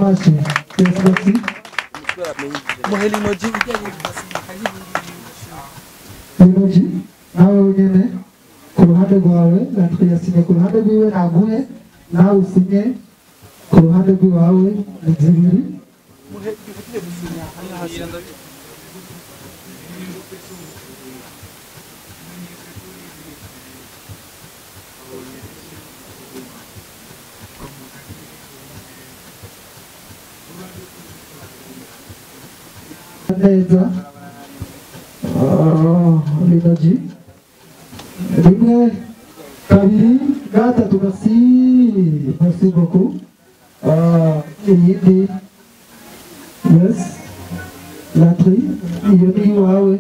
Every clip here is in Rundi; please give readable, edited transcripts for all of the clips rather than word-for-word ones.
Amashi. Yes, merci. Linoji, nawe wenyene ku ruhande rwawe, Landry yasinye ku ruhande rwiwe naguhe, nawe usinye ku ruhande rw'iwawe, ni zibiri. Neza. Linoji. Rimwe, kabiri, gatatu, merci. Merci beaucoup. Iyindi. Yes. Landry, iyo ni iwawe.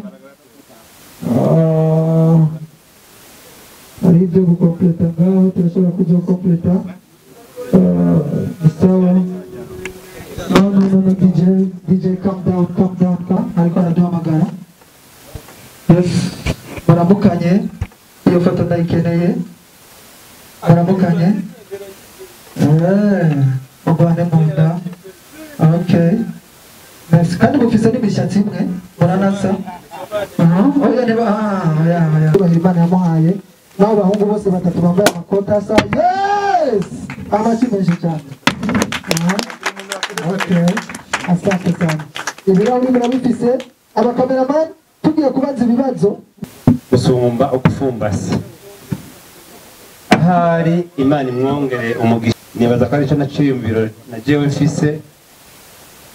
Hari ibyo gukompleta ngaho, turashobora kuzokompleta. Ni sawa. No, no, no, no, DJ, DJ, calm down, calm down, calm. Ariko araduhamagara. Yes, muramukanye, iyo foto ndayikeneye. Muramukanye. Mugwane mu nda. Okay. Merci. Kandi mufise n'imishatsi imwe, muranasa. Oya niba, oya, oya. Imana yamuhaye. N'abo bahungu bose batatu bambaye amakoti asa. Yes! Amashyi menshi cyane. Okay. Asante sana. Ibirahuri murabifise, abakameramani tugiye kubaza ibibazo. Gusumba ukufumbase. Ahari Imana imwongere umugisha. Nibaza ko arico naciyumviro na jewe mfise,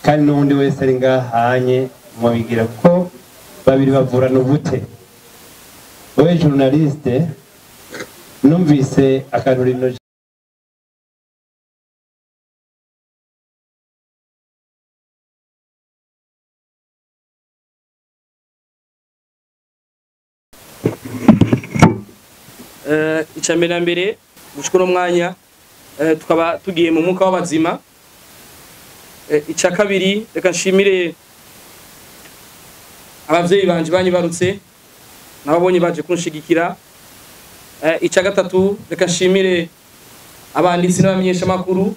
kandi n'undi wese ari ngahanye mubigira ko babiri bavurana ubute. Wewe journaliste, numvise akantu rino Icambere na mbere gushika uno mwanya tukaba tugiye mu mwuka w'abazima. Ica kabiri, reka nshimire abavyeyi banje banyibarutse nababonye baje kunshigikira. Ica gatatu, reka nshimire abanditsi n'abamenyesha makuru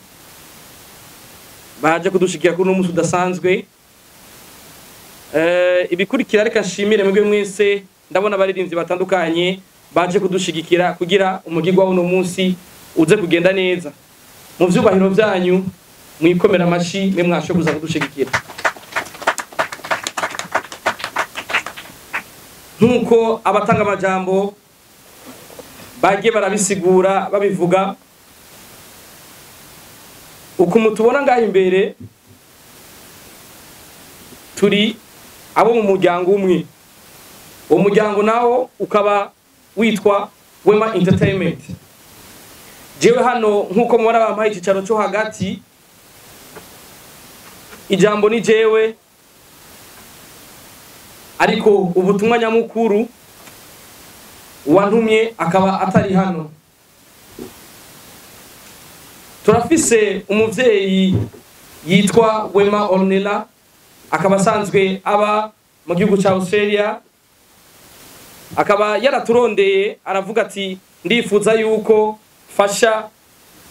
baje kudushigikira kuri uno munsi udasanzwe. Ibikurikira, reka nshimire mwebwe mwese, ndabona abaririmbyi batandukanye baje kudushigikira kugira umugirwa w'uno munsi uze kugenda neza. Mu vyubahiro vyanyu mwikomera amashi mwe mwasho kuza kudushigikira. Nkuko abatanga amajambo bagiye barabisigura babivuga, uko mutubona ngaho imbere turi abo mu muryango umwe. Uwo muryango nawo ukaba witwa Wema Entertainment. Jewe hano nkuko mubona bampaye icicaro cyo hagati, ijambo ni jewe, ariko ubutumwa nyamukuru wantumye akaba atari hano. Turafise umuvyeyi yitwa Wema Ornella, akaba asanzwe aba mu gihugu ca Australia, akaba yaraturondeye aravuga ati ndifuza yuko fasha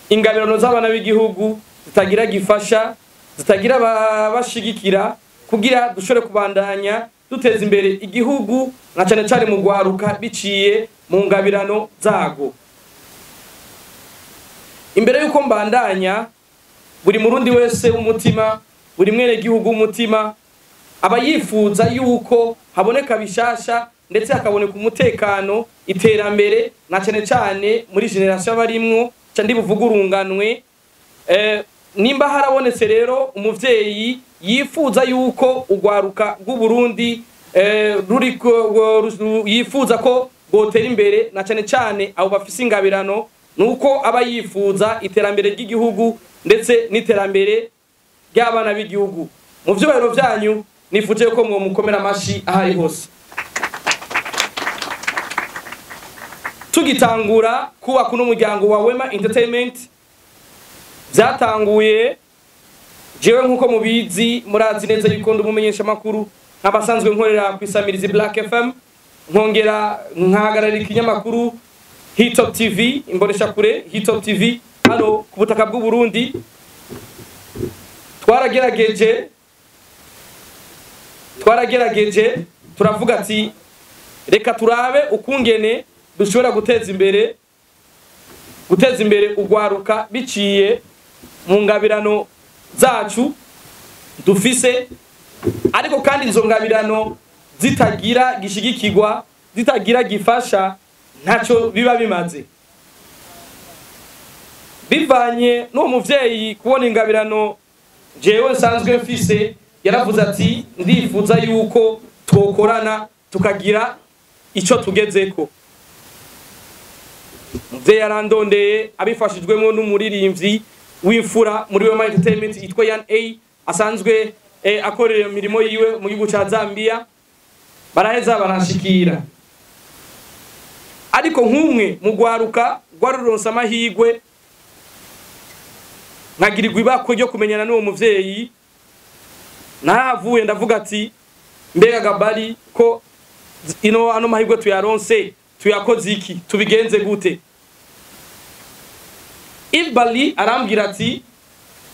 ingabirano z'abana b'igihugu zitagira gifasha, zitagira bashigikira, kugira dushobore kubandanya duteza imbere igihugu na cyane cyane mu gwaruka biciye mu ngabirano zago. Imbere yuko mbandanya, buri murundi wese w'umutima, buri mwene gihugu w'umutima aba yifuza yuko haboneka bishasha ndetse hakaboneka umutekano, iterambere na cyane cyane muri generation barimwo cyandi buvugurunganwe. Nimba harabonetse rero umuvyeyi yifuza yuko ugwaruka rw'u Burundi ruri yifuza ko gotera imbere na cyane cyane abo bafise ingabirano, nuko aba yifuza iterambere ry'igihugu ndetse n'iterambere ry'abana b'igihugu. Mu vyubahiro vyanyu nifuje ko mwo mukomera amashi ahari hose. Tugitangura kubaka n'umuryango wa Wema Entertainment, byatanguye jewe nkuko mubizi, murazi neza yuko ndi umumenyesha makuru nkabasanzwe nkorera ku Isamirizi Black FM, nkongera nkahagararira ikinyamakuru Hitop TV, imbonesha kure Hitop TV hano ku butaka bw'u Burundi. Twaragerageje turavuga ati reka turabe ukungene dushobora guteza imbere ugwaruka biciye mu ngabirano zacu dufise, ariko kandi izo ngabirano zitagira gishigikirwa, zitagira gifasha, ntaco biba bimaze. Bivanye n'uwo muvyeyi kubona ingabirano jewe nsanzwe mfise, yaravuze ati ndifuza yuko twokorana tukagira ico tugezeko. Muvyeyi yarandondeye abifashijwemo n'umuririmbyi w'imfura muri Wema Entertainment yitwa Yan A, asanzwe akorera imirimo yiwe mu gihugu ca Zambia. Baraheza baranshikira, ariko nk'umwe mu gwaruka gwaruronsa amahigwe nkagirirwa ibakwe ryo kumenyana n'uwo muvyeyi, narahavuye ndavuga ati mbega Gabari ko ino ano mahigwe tuyaronse tuyakoze iki, tubigenze gute? Ibali arambwira ati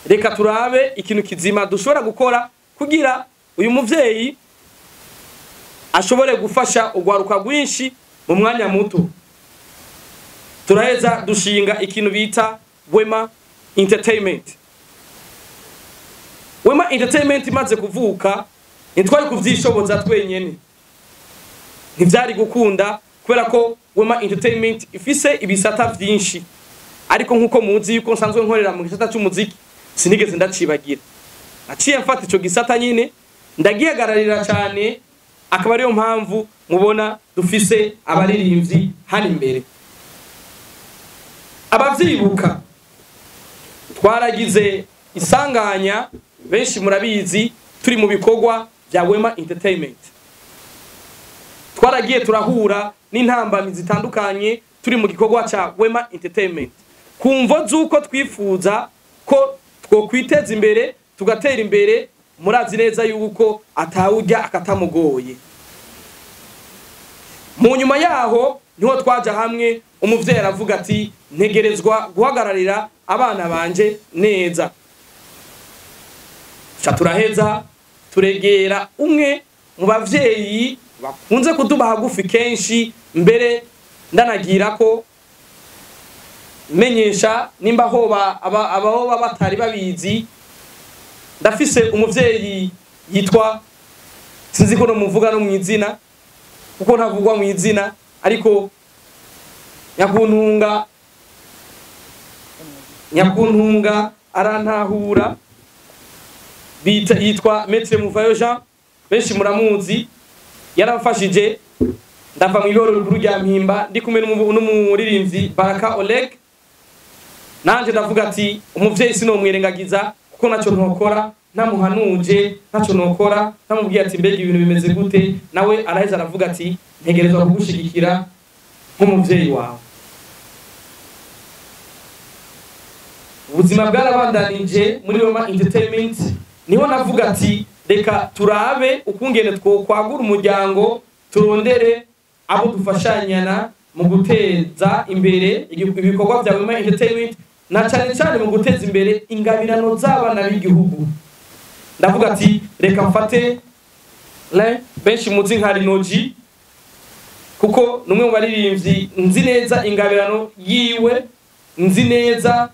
reka turabe ikintu kizima dushobora gukora kugira uyu muvyeyi ashobore gufasha ugwaruka rwinshi mu mwanya muto. Turaheza dushinga ikintu bita Wema Entertainment. Wema Entertainment imaze kuvuka ntitwari kuvyishoboza twenyene, ntivyari gukunda kubera ko Wema Entertainment ifise ibisata vyinshi, ariko nkuko muzi yuko nsanzwe nkorera mu gisata c'umuziki sinigeze ndacibagira. Naciye mfata ico gisata nyine ndagihagararira cyane, akaba ariyo mpamvu mubona dufise abaririmbyi hano imbere. Abavyibuka twaragize isanganya, benshi murabizi, turi mu bikorwa bya Wema Entertainment. Twaragiye turahura n'intambamyi zitandukanye turi mu gikorwa ca Wema Entertainment, kumvo z'uko twifuza ko twokwiteza imbere tugatera imbere. Murazi neza yuko atawurya akatamugoye. Mu nyuma yaho niho twaja hamwe, umuvyeyi aravuga ati ntegerezwa guhagararira abana banje neza. Turaheza turegera umwe mu bavyeyi bakunze kutuba hagufi kenshi, mbere ndanagira ko menyesha nimba hoba abahoba batari babizi, ndafise umuvyeyi yitwa, sinzi ko no muvuga no mwizina kuko ntavugwa mwizina, ariko Nyakuntunga arantahura, bita yitwa Maître Muvayo Jean, benshi muramuzi. Yaramfashije ndava mu iboro rukuru rya Mpimba ndi kumwe n'umuririmbyi Baraka Oleg. Nanje ndavuga ati umuvyeyi sinomwirengagiza kuko naco ntokora ntamuhanuje, ntaco nokora ntamubwiye ati mbega ibintu bimeze gute. Nawe araheza aravuga ati ntegerezwa kugushigikira nk'umuvyeyi wawe. Ubuzima bwarabandanije muri Wema Entertainment, niho navuga ati reka turabe ukungene twokwagura umuryango, turondere abo dufashanyana mu guteza imbere ibikorwa bya Wema Entertainment, na cyane cyane mu guteza imbere ingabirano z'abana b'igihugu. Ndavuga ati reka mfate benshi muzi nka Rinoji, kuko numwe mu baririmbyi nzi neza ingabirano yiwe, nzi neza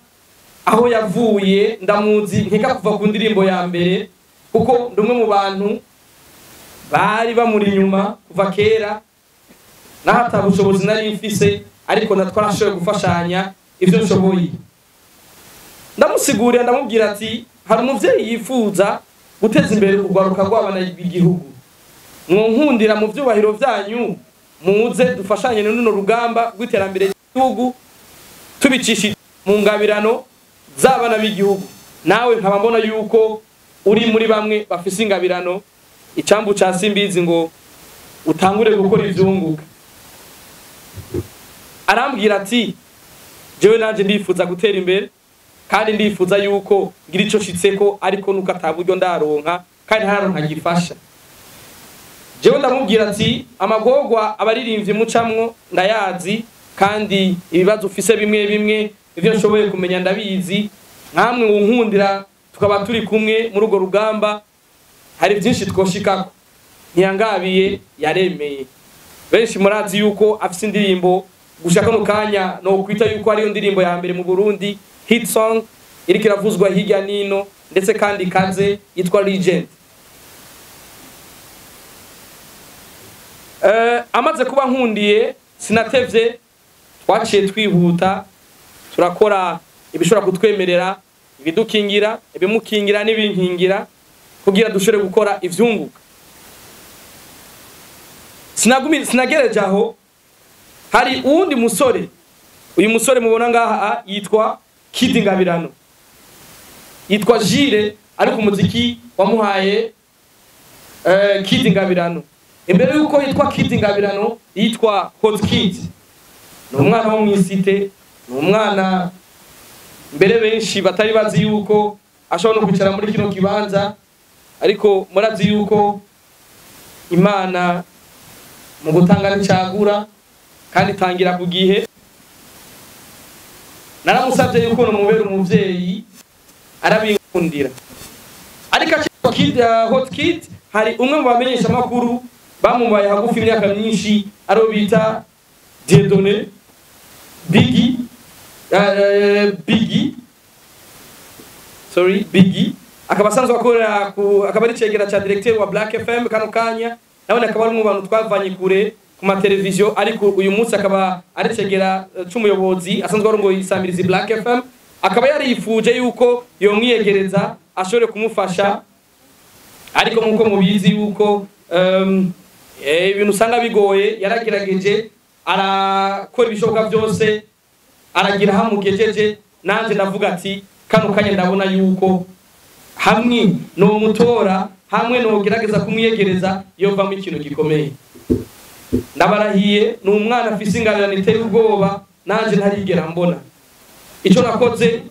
aho yavuye, ndamuzi nkeka kuva ku ndirimbo ya mbere, kuko ndumwe mu bantu bari bamuri inyuma kuva kera, naho atabushobozi nari mfise, ariko natwarashoboye gufashanya ivyo nshoboye. Ndamusigurira ndamubwira ati hari umuvyeyi yifuza guteza imbere urwaruka rw'abana b'igihugu, mwonkundira mu vyubahiro vyanyu muze dufashanye n'uno rugamba rw'iterambere ry'igihugu tubicishije mu ngabirano z'abana b'igihugu. Nawe nkaba mbona yuko uri muri bamwe bafise ingabirano, icambu ca Simbizi ngo utangure gukora ivyunguka. Arambwira ati jewe nanje ndifuza gutera imbere, kandi ndifuza yuko ngira ico nshitseko, ariko nuko ataburyo ndaronka kandi ntaronka gifasha. Jewe ndamubwira ati amagorwa abaririmbyi mucamwo ndayazi, kandi ibibazo ufise bimwe bimwe ivyo nshoboye kumenya ndabizi, nkamwe nkundira tukaba turi kumwe muri urwo rugamba, hari byinshi twoshikako. Ntiyangabiye, yaremeye. Benshi murazi yuko afise indirimbo gushaka no kanya no kwita yuko ariyo ndirimbo ya mbere mu Burundi, hit song iriko iravuzwa hirya nino, ndetse kandi kaze, yitwa Legend. Amaze kuba nkundiye, sinatevye, twaciye twihuta turakora ibishobora kutwemerera, ibidukingira, ibimukingira n'ibinkingira, kugira dushobore gukora ivyunguka. Sinagumi, sinagereje aho. Hari uwundi musore, uyu musore mubona ngaha yitwa Kid Ngabirano, yitwa Jire, ariko umuziki wamuhaye Kid Ngabirano. Imbere yuko yitwa Kid Ngabirano yitwa Hot Kid. Ni umwana wo mw'isite, ni umwana mbere benshi batari bazi yuko ashobora no kwicara muri kino kibanza, ariko murazi yuko Imana mu gutanga nicagura kandi itangira ku gihe. Naramusabye yuko no mubera umuvyeyi, arabinkundira. Ariko akitwa Kid, Hot Kid, hari umwe mu bamenyesha makuru bamubaye hagufi imyaka myinshi, aro bita Dieudonné Biggie, Biggie, sorry, Biggie, akaba asanzwe akorera ku, akaba ari cegera ca directeur wa Black FM kano kanya, nawe akaba ari mu bantu twavanye kure ku ma television, ariko uyu munsi akaba ari cegera c'umuyobozi asanzwe arongoye isamirizi Black FM. Akaba yarifuje yuko yomwiyegereza ashobore kumufasha, ariko nkuko mubizi yuko ibintu usanga bigoye, yaragerageje arakora ibishoboka byose, aragira hamugejeje. Nanje ndavuga ati kano kanya ndabona yuko hamwe no mutora, hamwe no gerageza kumwiyegereza, yovamo ikintu gikomeye. Ndabarahiye, ni umwana afise ingabirano iteye ubwoba, nanje ntarigera mbona. Ico nakoze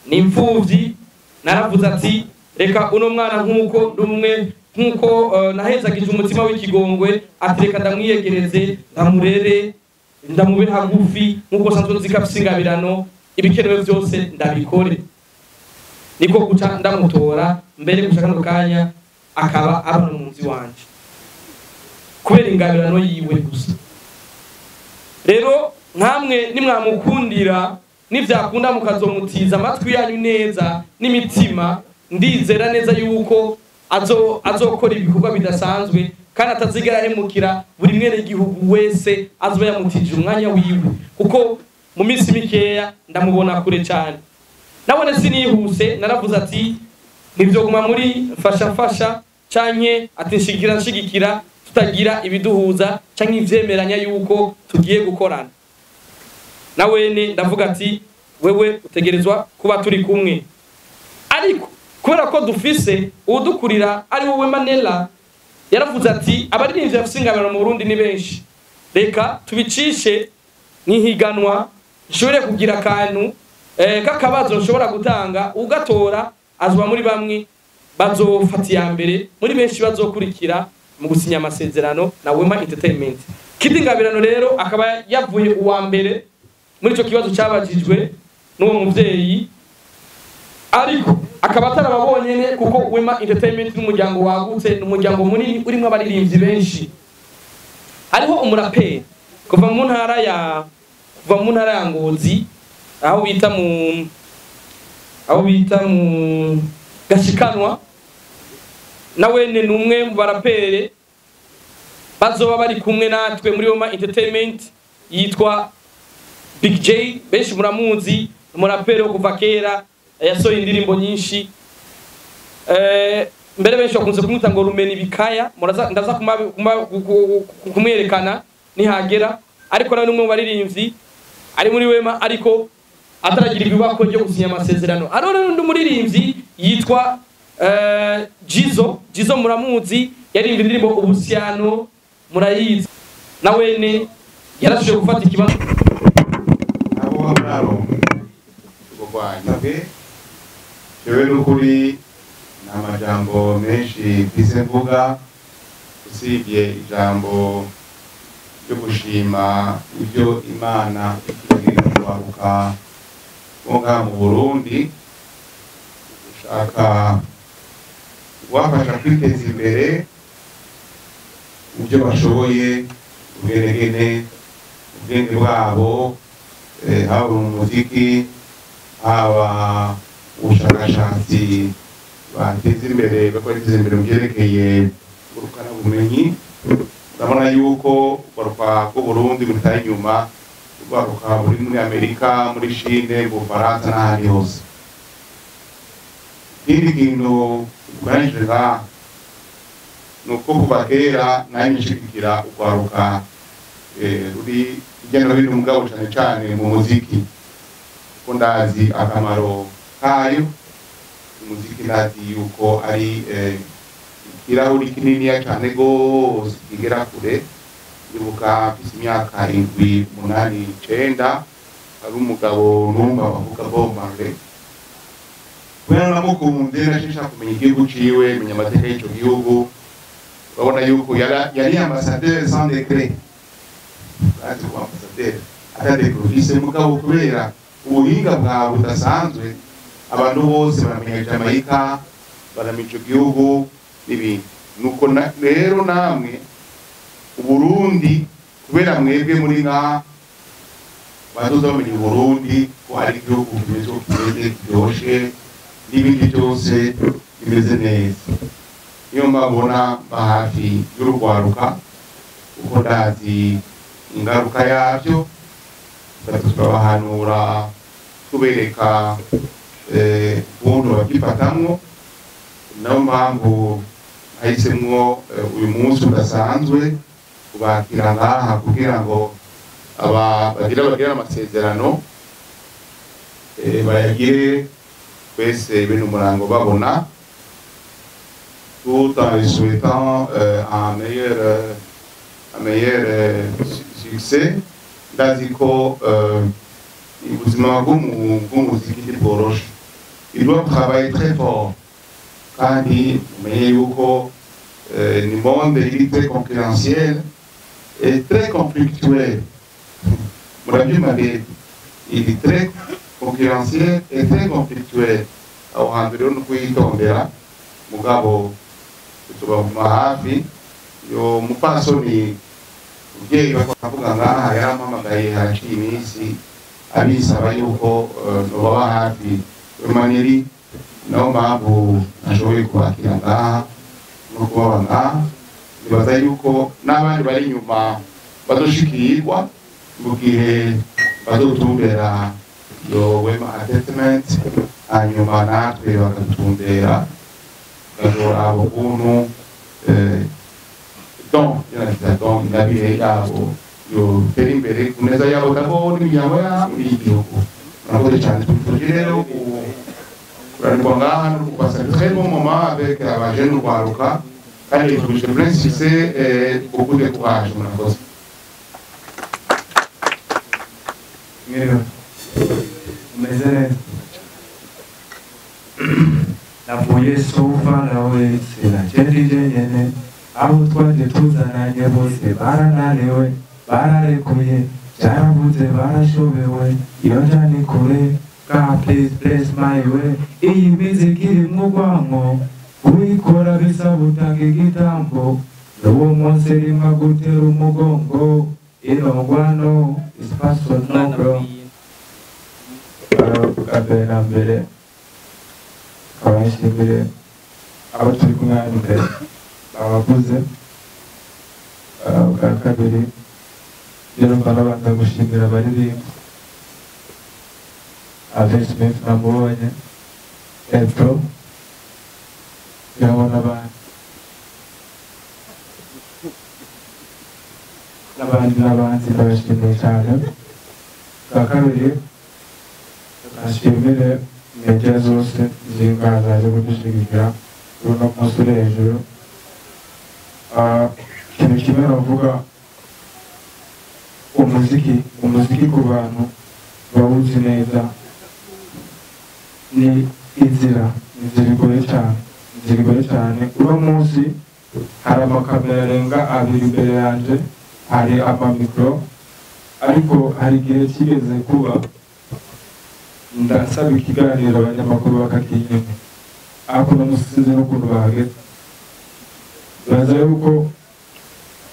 ni imfuvyi, naravuze ati reka uno mwana nkuko ndumwe, nkuko nahezagije umutima w'ikigongwe, ati reka ndamwiyegereze, ndamurere, ndamube hagufi nkuko sanzwe nzi ko afise ingabirano, ibikenewe byose ndabikore. Niko guca ndamutora, mbere gushaka kano kanya akaba aba n'umunzi wanje kubera ingabirano yiwe gusa. Rero nkamwe nimwamukundira, nivyakunda mukazomutiza amatwi yanyu neza n'imitima, ndizera neza yuko azokora ibikorwa bidasanzwe, kandi atazigera ahemukira buri mwene gihugu wese azoba yamutije umwanya wiwe, kuko mu minsi mikeya ndamubona kure cyane. Nabone sinihuse, naravuze ati ntivyoguma muri mfasha mfasha canke ati nshigikira nshigikira, tutagira ibiduhuza canke ivyemeranya yuko tugiye gukorana. Nawene ndavuga ati wewe utegerezwa kuba turi kumwe, ariko kubera ko dufise uwudukurira ari wowe Manela, yaravuze ati abaririmbyi bafise ingabirano mu Burundi ni benshi, reka tubicishe n'ihiganwa, nshobore kugira akantu k'akabazo nshobora gutanga, ugatora azoba muri bamwe bazofata iya mbere, muri benshi bazokurikira mu gusinya amasezerano na Wema Entertainment. Kid Ngabirano rero akaba yavuye uwa mbere muri ico kibazo cabajijwe n'uwo muvyeyi, ariko akaba atarababonye ne, kuko Wema Entertainment n'umuryango wagutse, n'umuryango munini urimwo abaririmbyi benshi. Hariho umuraperi kuva mu ntara ya Ngozi, aho bita mu Gashikanwa, nawene ni umwe mu barapere bazoba bari kumwe natwe muri Wema Entertainment, yitwa Big J, benshi muramuzi, umuraperi wo kuva kera, yasohoye indirimbo nyinshi. Mbere benshi bakunze kumwita ngo Rumeni Bikaya, ndaza kumwerekana nihagera, ariko nawe ni umwe mu baririmbyi ari muri Wema, ariko ataragira ibibako ryo gusinya amasezerano. Hariho rero undi muririmbyi yitwa Jizo, Jizo muramuzi, yaririmbye indirimbo Ubusyano, murayizi, nawene yarashoboye gufata ikibanza. Abo muraronka ubwo jewe n'ukuri nta majambo menshi mfise mvuga, usibye ijambo ryo gushima ibyo Imana itugirira kubaruka bo ngaha mu Burundi. Shaka kubafasha kwiteza imbere mu byo bashoboye, ubwenegene, ubwenge bwabo, haba mu muziki, haba ubushakashatsi bateza imbere, bakora imbere mu byerekeye ngurukanabumenyi. Urabona yuko urwaruka rw'Uburundi rutari inyuma, urwaruka ruri muri Amerika, muri Chine, mu Bufaransa n'ahandi hose. Ikindi kintu dukoranije ngaha ni uko kuva kera nanjye nshigikira urwaruka ruri hirya no hino, mugabo cane cane mu muziki, kuko ndazi akamaro kayo. Umuziki ndazi yuko ari ikirahuri kininiya cane gose kigera kure. Ndibuka mfise imyaka 7, 8, 9, hari umugabo numva bavuga Bob Marley. Kubera namukunze nashaka kumenya igihugu ciwe, menya amateka y'ico gihugu. Urabona yuko yari ambassadeur sans décret, azi kuba ambassadeur ata décret ufise, mugabo kubera ubuhinga bwawe budasanzwe abantu bose baramenya Jamaica, baramenya ico gihugu n'ibindi. Nuko rero namwe Uburundi, kubera mwebwe muri nka bazoza bamenya Uburundi ko ari igihugu kimeze uko kimeze, kiryoshe n'ibindi byose bimeze neza. Niyo mbabona mba hafi y'urugwaruka, kuko ndazi ingaruka yabyo. Turabahanura, tubereka ukuntu babyifatamwo. Nayo mpamvu nahisemwo uyu munsi udasanzwe kubakira ngaha, kugira ngo aba bagira amasezerano bayagire twese bene umurango babona, tout en les souhaitant un meilleur succès. Ndazi ko ubuzima bw'umuziki ntibworoshe, il doit travailler très fort, kandi mumenye yuko ni monde iri très concurrentiel et très conflictuel. Murabyumva rero, iri très concurrentiel et très conflictuel. Aho hantu rero ni ukuyitondera, mugabo tubaguma hafi. Yo mupasoni umubyeyi bakavuga ngaha yarampamagaye haraciye iminsi abisaba yuko nobaba hafi Maneri, nayo mpamvu nashoboye kubakira ngaha no kubaba ngaha. Nibaza yuko n'abandi bari inyuma bazoshikirwa mu gihe bazotumbera yo Wema Entertainment, hanyuma natwe bakatumbera tukazoraba ukuntu don ingabire yabo yotera imbere ku meza yabo nabo n'imiryango yabo n'igihugu. Murakoze cyane. Tubifurije rero kuranirwa ngaha no kupasa très bon moment avec abajene urwaruka, kandi tubifurije plein succès et beaucoup de courage. Murakoze. Mwiriwe, umeze neza? Navuye sofa nawe sinagenda jenyene, abo twaje tuzananye bose barananiwe, bararekuye, byarabuze, barashobewe, iyo nja ni kure. God please bless my way. Iyi miziki irimwo urwanko, kuyikora bisaba utanga igitambo, n'uwo munsi rimwe gutera umugongo, ino ngwano is personal bro. Bwa mbere na mbere nkaba nshimire abo turi kumwe hano imbere babavuze. Bwa kabiri rero mba nabanza gushimira abaririmbyi, Alvin Smith namubonye, Ebro, yabona n'abandi n'abandi n'abandi, ndabashimiye cyane. Bwa kabiri nshimire media zose z'ingana zaje kudushyigikira kuri uno munsi uri hejuru. Ikintu kimwe navuga, umuziki ku bantu bawuzi neza ni inzira igoye cyane, inzira igoye cyane. Uno munsi hari amakamera arenga 2 imbere yanjye, hari amamikoro, ariko hari igihe kigeze kuba ndasaba ikiganiro abanyamakuru bakakinyima. Ariko uno munsi sinzi n'ukuntu bahageze. Baza yuko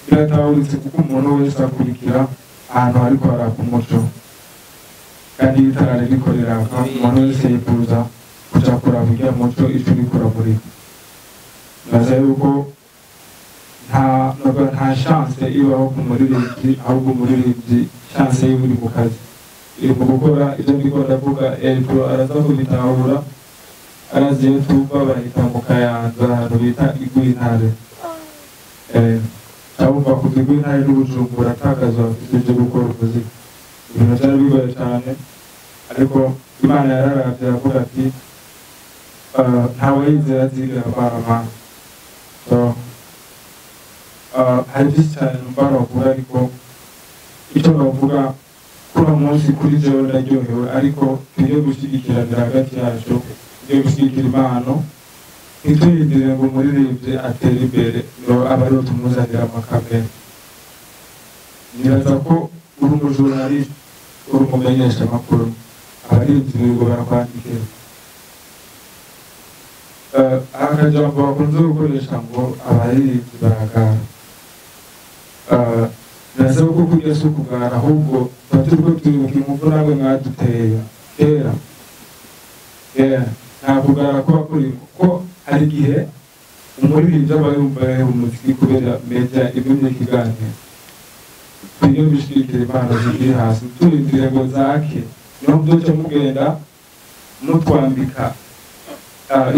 biratahuritse, kuko umuntu wese akurikira ahantu hariko haraka umuco, kandi iyo itara ririko riraka umuntu wese yifuza kuja kuraba urya muco ico uriko uramurika. Baza yuko nta chance ibaho ku muririmbyi, ahubwo umuririmbyi chance yiwe iri mu kazi, iri mu gukora ibyo ndiko ndavuga. Elpro araza kubitahura, arazi iyo tuva bahita mu Kayanza ahantu bita Igwintare. Abumva kuva Igwintare n'Ubujumbura atakaza bafite ibyo gukora umuziki, ibintu byari bigoye cyane, ariko Imana yararavye aravuga ati ntawe yizera azigera baramana. So hari byinshi cyane numva bavuga, ariko icyo bavuga kuri uno munsi kuri jewe ndaryohewe, ariko twige gushyigikiranira hagati yacu, twige gushyigikira impano, ntituyindire ngo umuririmbyi atere imbere ngo abe ariwe tumuzanira amakamera. Nibaza ko uri umujournaliste, uri umumenyeshamakuru, abaririmbyi birirwa barakwandikira. Akajambo bakunze gukoresha ngo abaririmbyi baragara, nasaba ko kurya si ukugara, ahubwo tuba turiko turibuka ingufu namwe mwaduteye kera. Nta kugara kuba kuri, kuko hari igihe umuririmbyi aba yumva yareba umuziki kubera media igumye ikiganiro. Twige gushyigikira impano zikiri hasi, turindire ngo zake, niho muzoca mugenda mutwambika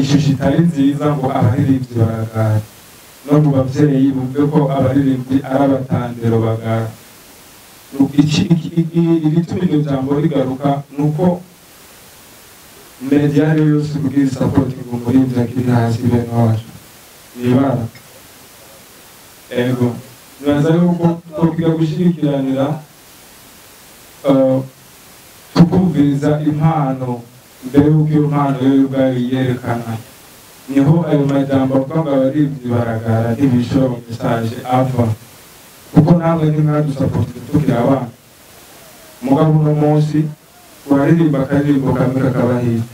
ishusho itari nziza ngo abaririmbyi baragara. No mu bavyeyi bumve ko abaririmbyi ari abatandero bagara. Ibituma iryo jambo rigaruka ni uko media ariyo yose kugira isapotinga umuririmbyi akiri hasi bene wacu nibara. Ego nibaza yuko twokwiga gushigikiranira, tukumviriza impano mbere y'uko iyo mpano yo ubwayo yiyerekana. Niho ayo majambo avuga ngo abaririmbyi baragara ntibishura mu message ava, kuko namwe ntimwadusapotinze tukiri abana. Mugabo uno munsi uraririmba akaririmbo kamwe kakabahira,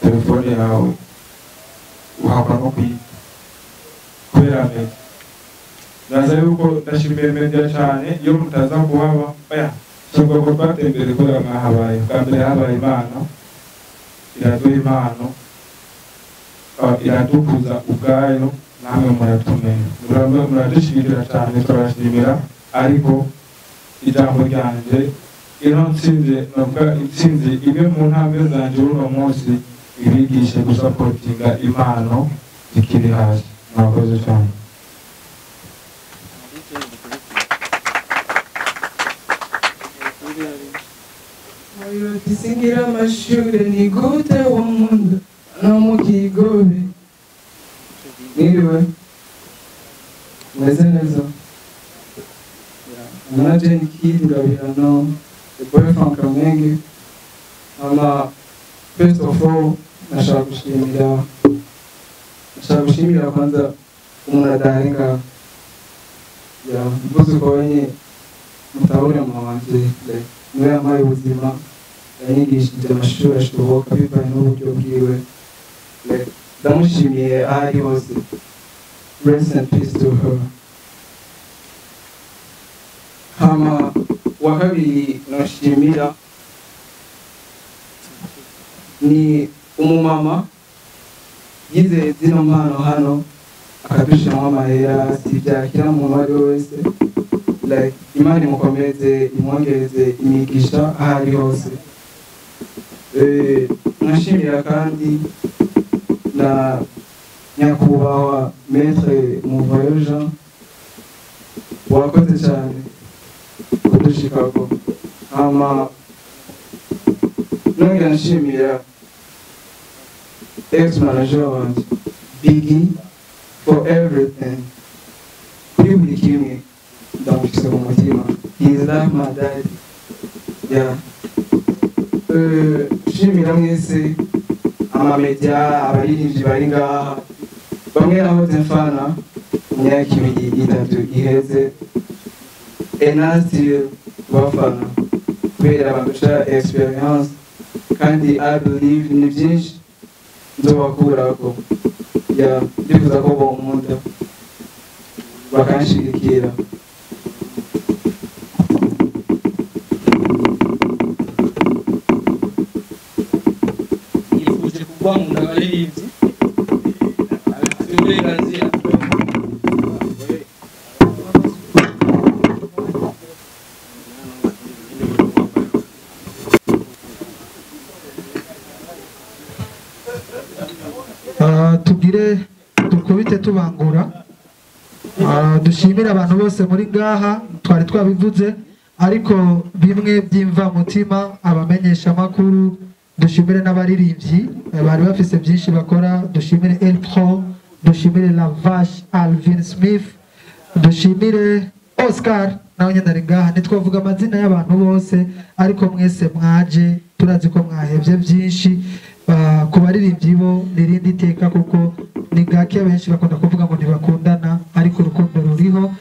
telefone yawe uhakwa no kuyita kubera media. Naza yuko ndashimiye media cyane, iyo mutaza kuhaba oya subwo ko twatembere kubera mwahabaye. Bwa mbere habaye Imana iraduha impano, iradukuza ubwayo, namwe muratumenya, muradushyigikira cyane, turabashimira. Ariko ijambo ryanje ino ntsinzi, navuga intsinzi imwe mu ntambwe zanje uno munsi, ibigishe gusapotinga impano zikiri hasi. Murakoze cyane. Singira amashure ni gute wonkunda no mu kigobe. Mwiriwe, meze neza. Na Jane Kid Ngabirano, the boy from Kamenge. Ama first of all nashaka gushimira kwanza umuntu adahenga. Ya mvuze uko wenye mutahure mama wanje, niwe yampaye ubuzima, yanyigishije amashuri ashoboka bivanye n'uburyo bwiwe. Ndamushimiye aho ari hose. Rest in peace to her. Hama wa kabiri noshimira ni umumama yizeye zino mpano hano akadushiramo amahera, si ibyakira umuntu uwo ari we wese. Like Imana imukomeze, imwongereze imigisha aho ari hose. Nashimira kandi na nyakubahwa Maître Muvayo Jean, wakoze cyane kudushikako. Hama nongera nshimira ex manager wanje Biggie for everything, kuri buri kimwe ndamushyize mu mutima. He is like my daddy. Yeah. Nshimira mwese amamedia, abaririmbyi bari ngaha, bamwe nahoze mfana mu myaka 2 3 iheze, and bafana kubera bandusha experience, kandi I believe ni byinshi nzobakurako. Ya ndifuza ko bonkunda bakanshigikira. Yifuje kugwa mu abaririmbyi abifitiye uburenganzira. Tugire dukubite tubangura. Dushimire abantu bose muri ngaha, twari twabivuze ariko bimwe by'imva mutima, abamenyesha makuru, dushimire n'abaririmbyi bari bafise byinshi bakora, dushimire El Pro, dushimire Lavash Alvin Smith, dushimire Oscar nawe nyine ari ngaha. Ntitwavuga amazina y'abantu bose ariko mwese mwaje, turazi ko mwahevye byinshi. Ku baririmbyi bo nirindi teka kuko ni gake benshi bakunda kuvuga ngo ntibakundana, ariko urukundo ruriho.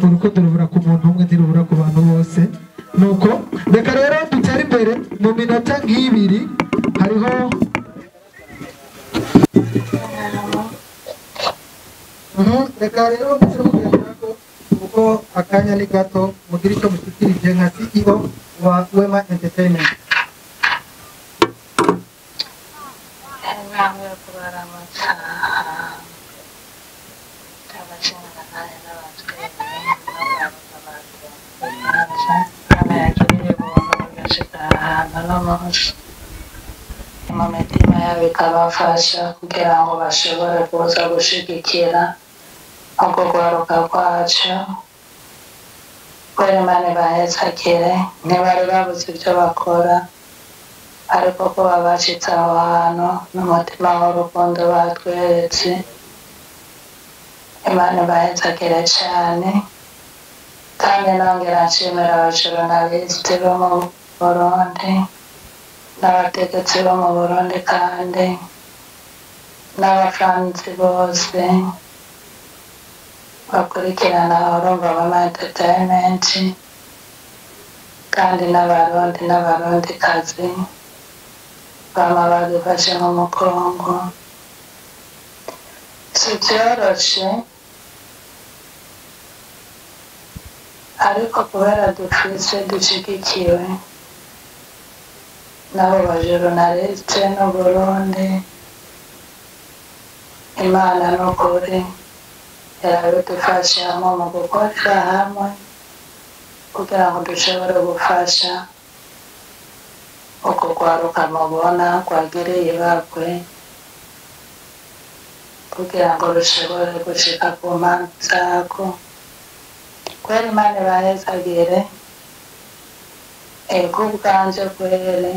Urukundo rubura ku muntu umwe ntirubura ku bantu bose. Nuko reka rero dutere imbere mu minota nk'ibiri. Hariho reka rero muce kuko akanya ni gato, mugire icyo mushyikirije nka CEO wa Wema Entertainment. Intambwe yo kubaramutsa abashingantahe n'abatwebwe bagashika ahantu no munsi mu mitima yabo ikabafasha kugira ngo bashobore kuza gushigikira urwo rwaruka rwacu. Kubera Imana ibahezagire, ntibari babuze ibyo bakora, ariko ko babacitse aho hantu n'umutima w'urukundo batweretse. Imana ibahezagire cyane. Kandi nongera nshimira abajournaliste bo mu Burundi n'abategetsi bo mu Burundi kandi n'abafanzi bose bakurikirana urumva Wema Entertainment, kandi n'abarundi n'abarundikazi bama badufashe mu mugongo. Si byoroshe ariko kubera dufise dushigikiwe n'abo bajournaliste n'Uburundi, Imana n'ukuri irabidufashamo mu gukorera hamwe kugira ngo dushobore gufasha uko rwaruka mubona rwagiriye ibakwe kugira ngo rushobore gushika ku mpamvu zarwo. Kweri Imana ibahezagire. Ego ubwanje kweri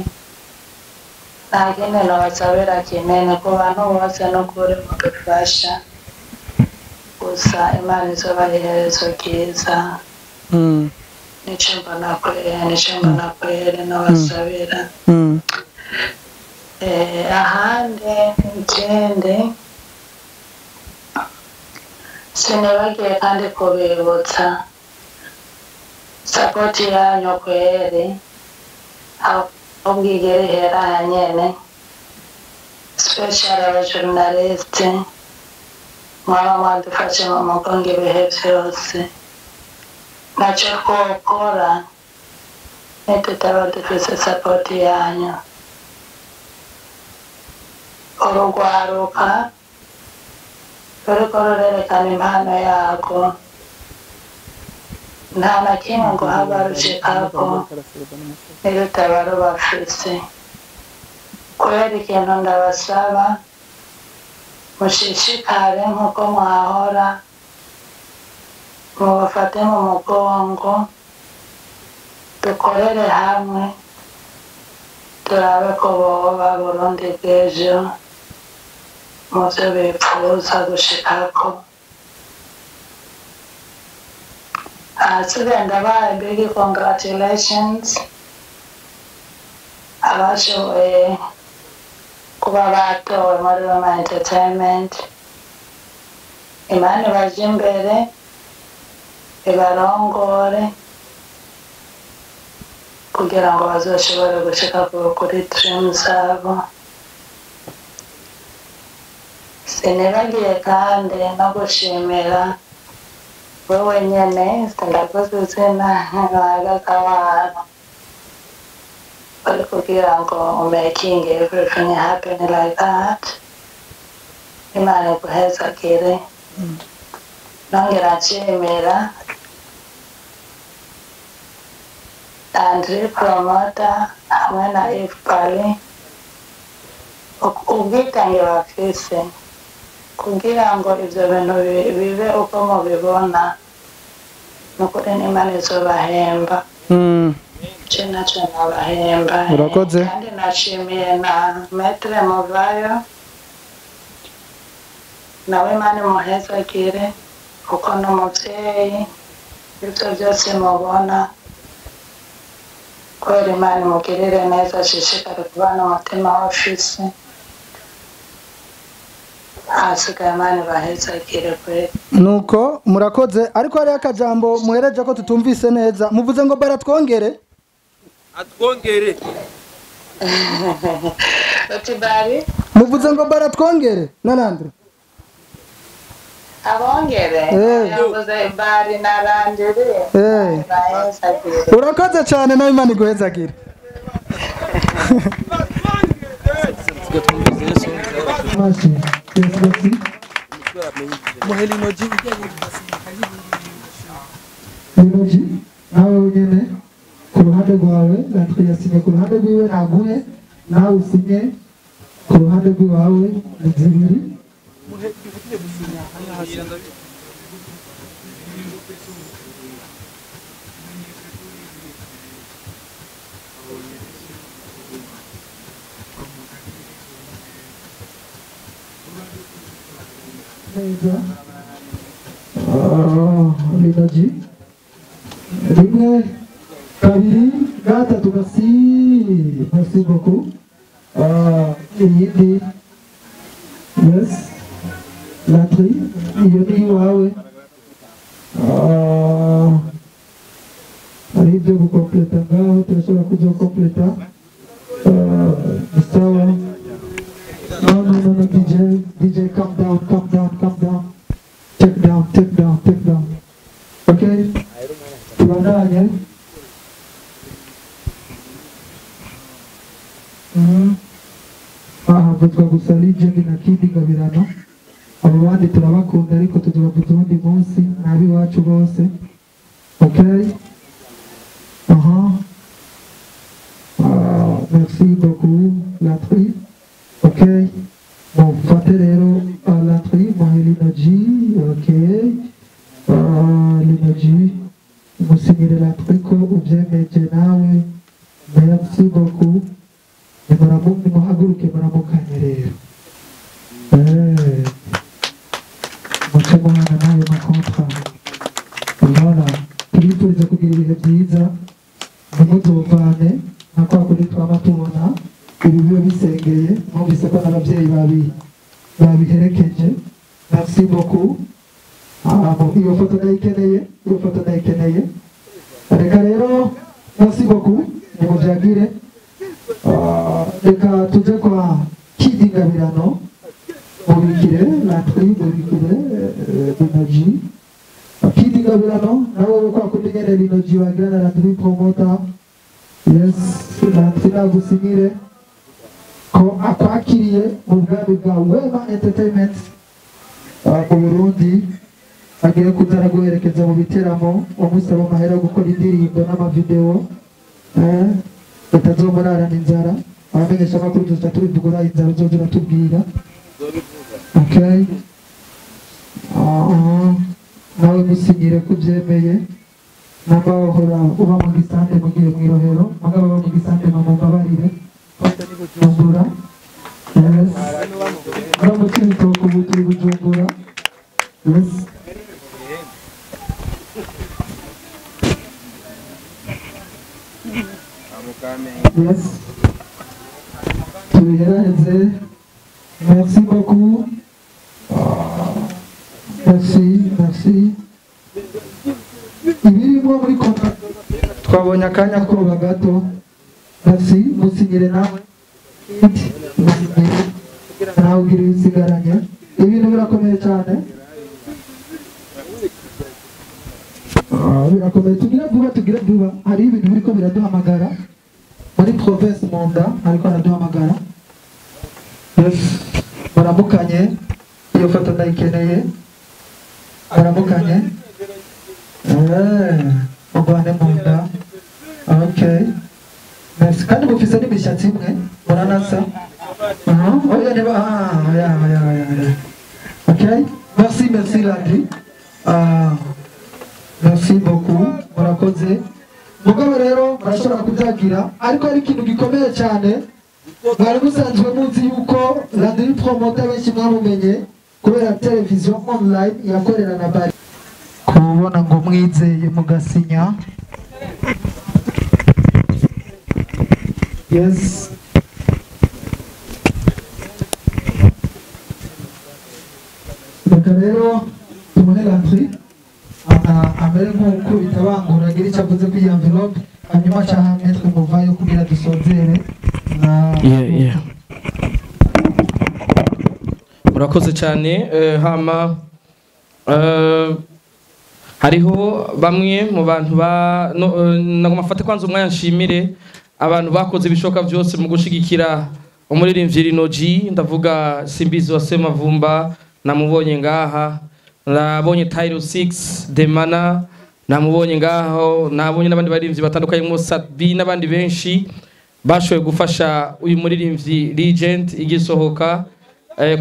nta kindi nobasabira kinini ku bantu bose n'ukuri mudufasha gusa. Imana izobaha iherezo ryiza. Nico mbona kweri, nico mbona kweri nobasabira. Ahandi ikindi sinibagiye kandi kubibutsa sapoti yanyu kweri, ahubwo igere ihera hanyene. Special abajournaliste mwaba mwadufashe mu mugongo ibihe vyose, ntaco twokora nitutaba dufise sapoti yanyu. Urugwaruka ruriko rurerekana impano yarwo, nta na kimwe ngo haba rushikako nirutaba rubafise. Kubera ikintu ndabasaba, mushishikare nk'uko mwahora, mubafate mu mugongo, dukorere hamwe, turabe ko boba Burundi bw'ejo muvyo bipfuza gushikako. Ahasigaye ndabahaye big congratulations abashoboye kuba batowe muri Wema Entertainment. Imana ibaje imbere ibarongore kugira ngo bazoshobore gushika kuri dream zabo. Sinibagiye kandi no gushimira wewe nyene, sindakoze izina bahagaze aho bari kugira ngo making everything happen like that. Imana iguhezagire. Nongera nshimira Andri Promoter hamwe na Ifpali ubwitange bafise kugira ngo ivyo bintu bibe uko mubibona. Nukuri n'Imana izobahemba. Je naco nabahemba. Urakoze. Kandi nashimiye na Maître Muvayo, nawe Imana imuhezagire kuko ni umuvyeyi. Ivyo vyose mubona kubera Imana imugirire neza, ashishikare kubana umutima w'afise. Hasigaye Imana ibahezagire kweri. Nuko murakoze, ariko hariho akajambo muhereje ko tutumvise neza. Muvuze ngo baratwongere. Atwongere. Uti bari? Muvuze ngo baratwongere na Landry. Abongere. Yavuze bari na Landry. Urakoze cyane, nawe Imana iguhezagire. Merci. Merci. Linoji, nawe wenyene ku ruhande rwawe, Landry yasinye ku ruhande rwiwe naguhe, nawe usinye ku ruhande rwawe ni zibiri. Neza. Linoji rimwe, kabiri, gatatu. Merci, merci beaucoup. Iyindi, yes, Landry, iyo ni iwawe. Hari ibyo gukompleta ngaho, turashobora kuzokompleta. Sawa. No, no, no, no, DJ, DJ, calm down, calm down, calm down. Take down, take down, take down. Okay, tubandanye. Aha havuzwa gusa Legend na Kid Ngabirano. Abo bandi turabakunda ariko tuzobavuza uwundi munsi, n'ab'iwacu bose. Okay. Aha. Merci beaucoup, Landry. Okay. Bon, fate rero Landry, muhe Linoji, okay. Linoji, musinyire Landry ko uvyemeje nawe. Merci beaucoup. Nimuhaguruke muramukanye rero. Muce muhana n'ayo makontra. Voilà. Turifuriza kugira ibihe byiza, ntimuzovane nka kwa kundi twama tubona ibi biba bisengeye. Mwumvise ko n'abavyeyi babiherekeje. Merci beaucoup. Iyo foto ndayikeneye, iyo foto ndayikeneye. Reka rero, merci beaucoup, nimuvyagire. Reka tuje kwa Kid Ngabirano. Mubikire Landry, mubikire Linoji. Kid Ngabirano, nawe kwa kundi nyene Linoji wagira na Landry Promoter. Yes, Landry nagusinyire ko akwakiriye mu bwami bwa Wema Entertainment mu Burundi. Agiye kuza araguherekeza mu biteramo, umusaba amahera yo gukora indirimbo n'amavideo. Utazomurarana inzara. Abamenyesha amakuru tuza tubivugura, inzara uzoza uratubwira. Okay. Nawe musinyire ko uvyemeye. Namba wahora uba mu gisante mugiye mw'irohero, mugabo uba mu gisante mumbabarire. Bujumbura. Yes. No mu Cibitoke ubu turi Bujumbura. Yes. Yes. Tubiheraheze. Merci beaucoup. Merci, merci. Ibirimo muri kontra twabonye akanya koba gato. Merci, musinyire nawe. Nawe ugira ibisigaranye. Ibintu birakomeye cyane. Birakomeye, tugire vuba, tugire vuba. Hari ibintu biriko biraduhamagara muri province Munda, ariko araduhamagara. Yes, baramukanye. Iyo foto ndayikeneye. Baramukanye. Mugwane Munda. Okay. Merci. Kandi mufise n'imishatsi imwe, muranasa. Oya niba oya oya oya. Okay. Merci, merci Landry. Merci beaucoup. Murakoze. Mugabo rero murashobora kubyagira, ariko ari ikintu gikomeye cyane. Mwari musanzwe muzi yuko Landry Promoter benshi mwamumenye kubera television online yakorera na bari. Kubona ngo mwizeye mugasinya. Yes. Reka rero tumuhe Landry amere nk'uko bitabangura agira icyo avuze kuri iyi envelope, hanyuma aca Maître Muvayo kugira dusozere na Murakoze cyane. Hama hariho bamwe mu bantu ba nagomba mfate kwanza umwanya nshimire abantu bakoze ibishoka byose mu gushigikira umuririmbyi Lino G. Ndavuga Simbizi wa Semavumba, namubonye ngaha, nabonye Tyro 6 Demana, namubonye ngaho, nabonye n'abandi baririmbyi batandukanye mu Sat-B n'abandi benshi bashoboye gufasha uyu muririmbyi Legend igisohoka,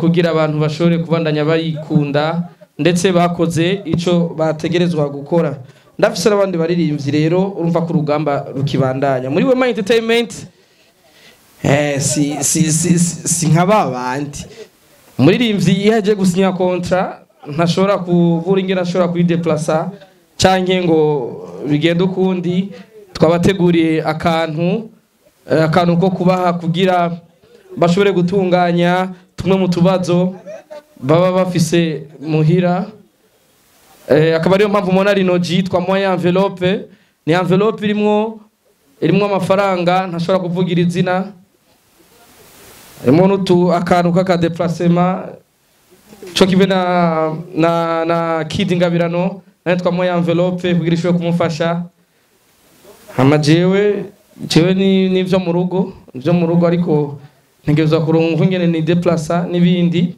kugira abantu bashobore kubandanya bayikunda, ndetse bakoze ico bategerezwa gukora. Ndafise n'abandi baririmbyi rero urumva ko urugamba rukibandanya muri Wema Entertainment. Si nka babandi umuririmbyi iyo agiye gusinya contrat ntashobora kubura ingene ashobora kuyideplacer canke ngo bigende ukundi. Twabateguriye akantu ko kubaha kugira bashobore gutunganya tumwe mu tubazo baba bafise muhira. Akaba ariyo mpamvu mubona Lino G twamuhaye envelope. Ni envelope irimwo amafaranga ntashobora kuvugira izina, harimo n'utu akantu k'akadeplacement co kimwe na Kid Ngabirano, naye twamuhaye envelope kugira ishobore kumufasha. Hama jewe ni ivyo mu rugo, ivyo mu rugo, ariko ntegerezwa kuronka ingene ni deplacer n'ibindi.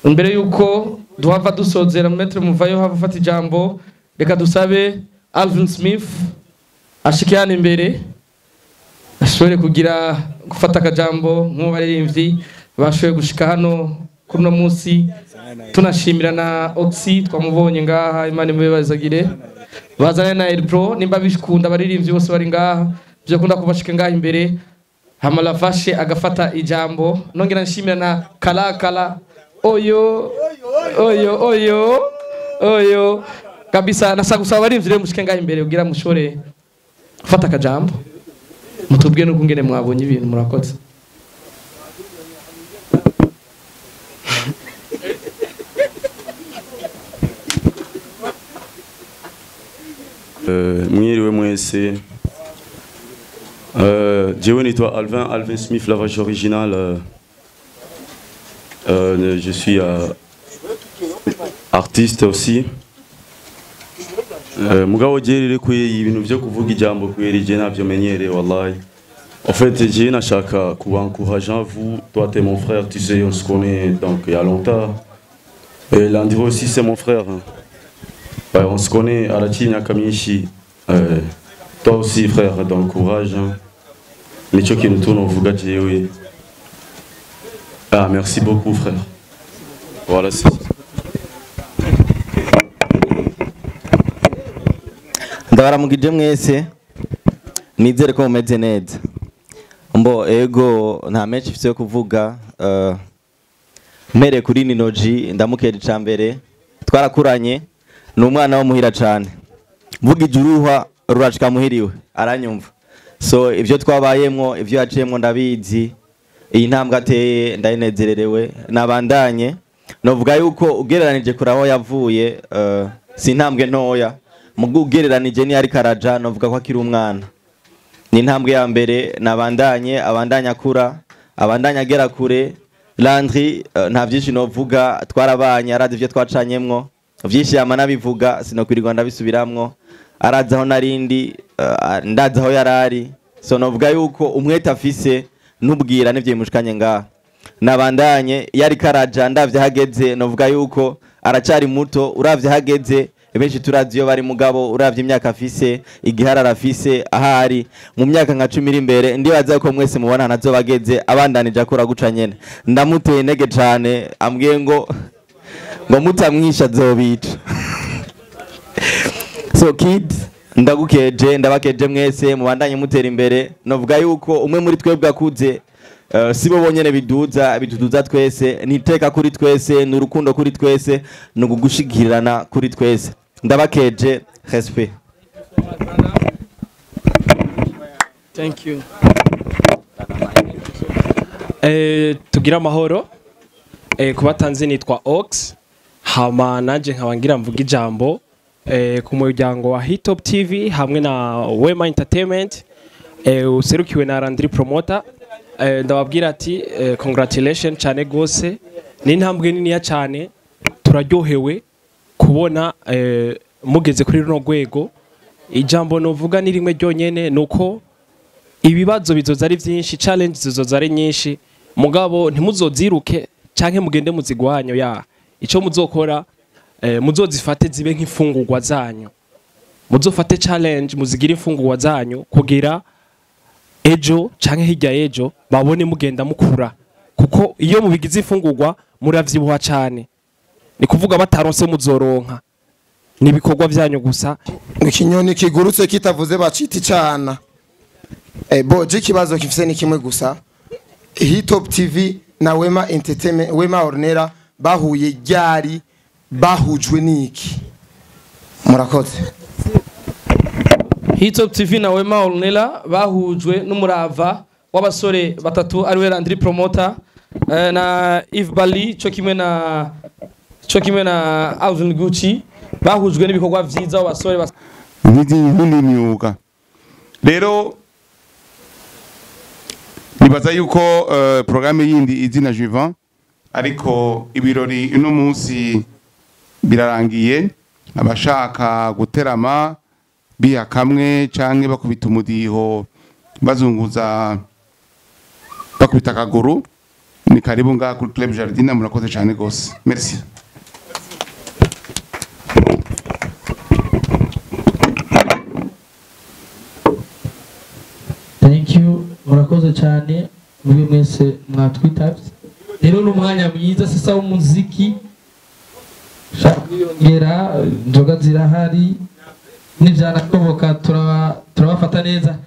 Imbere yuko duhava dusozera, Maître Muvayo hava afata ijambo, reka dusabe Alvin Smith ashike hano imbere ashobore kugira gufata akajambo nk'ubaririmbyi bashoboye gushika hano kuri uno munsi. Tunashimira na Oxy twamubonye ngaha, Imana imubazagire. Bazane na Elpro nimba bikunda abaririmbyi bose bari ngaha byakunda kubashika ngaha imbere. Hama Lavashe agafata ijambo. Nongera nshimira na Kalakala oyo oyo oyo oyo kabisa. Nasa gusaba abaririmbyi rero mushike ngaha imbere kugira mushore gufata akajambo, mutubwiye nuko ngene mwabonye ibintu. Murakoze. Mwiriwe mwese. Jewe nitwa Alvin Smith, Lavashe original. Je suis artiste aussi. Mugabo jerere kuye ibintu byo kuvuga ijambo kweri je navyo menyere wallahi. En fait, j'ai nashaka kuba encourageant vous, toi t'es mon frère, tu sais on se connaît donc il y a longtemps. Et Landry aussi c'est mon frère. Ouais, on se connaît à la Chine Kamishi. Toi aussi frère, donc courage. Nico qui nous tourne au Vuga oui. Ah, merci beaucoup frère. Voilà, c'est ça. Ndabaramugije mwese, nizere ko mumeze neza. Mbo ego nta menshi mfise yo kuvuga. Mpere kuri Lino G, ndamukera icambere, twarakuranye, ni umwana wo muhira cane. Mvuga ijuruha rurashika muhiriwe, aranyumva. So ivyo twabayemwo, ivyo yaciyemwo ndabizi. Iyi ntambwe ateye ndayinezererewe, nabandanye. Novuga yuko ugereranije kuri aho yavuye, si intambwe ntoya. Mugu ugereranije ni ari karaja, novuga ko akiri umwana. Ni intambwe ya mbere, nabandanye, abandanya akura, abandanya agera kure. Landry, nta vyinshi novuga, twarabanye, arazi ivyo twacanyemwo vyinshi, yama nabivuga, sinokwirirwa ndabisubiramwo. Arazi aho narindi, ndazi aho yarari. So novuga yuko umwete afise nubwira nivyo bimushikanye ngaha, nabandanye yari karaja. Ndavye hageze, novuga yuko aracari muto. Uravye hageze, benshi turazi iyo bari, mugabo uravye imyaka afise, igiharara afise, ahari mu myaka nka 10 iri imbere, ndibaza ko mwese mubona nazo bageze. Abandanije akora guca nyene, ndamuteye intege cane. Ambwiye ngo mutamwisha azobica. So kid, ndagukeje, ndabakeje mwese, mubandanye mutera imbere. Novuga yuko umwe muri twebwe akuze, si bo bonyene biduza, bituduza twese. Ni iteka kuri twese, ni urukundo kuri twese, ni ugushigikirana kuri twese. Ndabakeje, respect. Thank you. Tugira amahoro. Kubatanzi nitwa Ox, hama nanje nkaba ngira mvuga ijambo ku muryango wa Hitop TV hamwe na Wema Entertainment, userukiwe na Landry Promoter. Ndababwira ati congratulation cyane gose, ni intambwe niniya cyane. Turaryohewe kubona mugeze kuri runo rwego. Ijambo novuga ni rimwe ryonyene, nuko ibibazo bizoza ari byinshi, challenge zizoza ari nyinshi, mugabo ntimuzoziruke canke mugende muzigwanyo ya ico muzokora, muzozifate zibe nk'imfungurwa zanyu. Muzofate challenge muzigire imfungurwa zanyu, kugira ejo canke hirya ejo babone mugenda mukura, kuko iyo mubigize imfungurwa muravyibuha cane. Ni kuvuga bataronse muzoronka, ni ibikorwa vyanyu gusa. Ikinyoni kigurutse kitavuze bacita icana. Bo je ikibazo kifise ni kimwe gusa: Hitop TV na Wema Entertainment, Wema Ornera, bahuye ryari? Bahujwe niki? Murakoze. Hitop TV na Wema Ornella bahujwe n'umurava w'abasore batatu, ariwe Landry Promoter na Yves Bali, co kimwe na Alvin Gucci. Bahujwe n'ibikorwa vyiza abo basore Nk'indi myuga rero, nibaza yuko programme yindi izina Juvent, ariko ibirori uno munsi birarangiye. Abashaka guterama biha kamwe canke bakubita umudiho, bazunguza, bakubita akaguru, ni karibu ngaha kuri Club Jardin. Murakoze cyane gose, merci. Thank you, murakoze cyane muri mwese mwatwitabye. Rero ni umwanya mwiza sasa w'umuziki. Ushaka kwiyongera, inzoga zirahari, nivyanashoboka turabafata neza.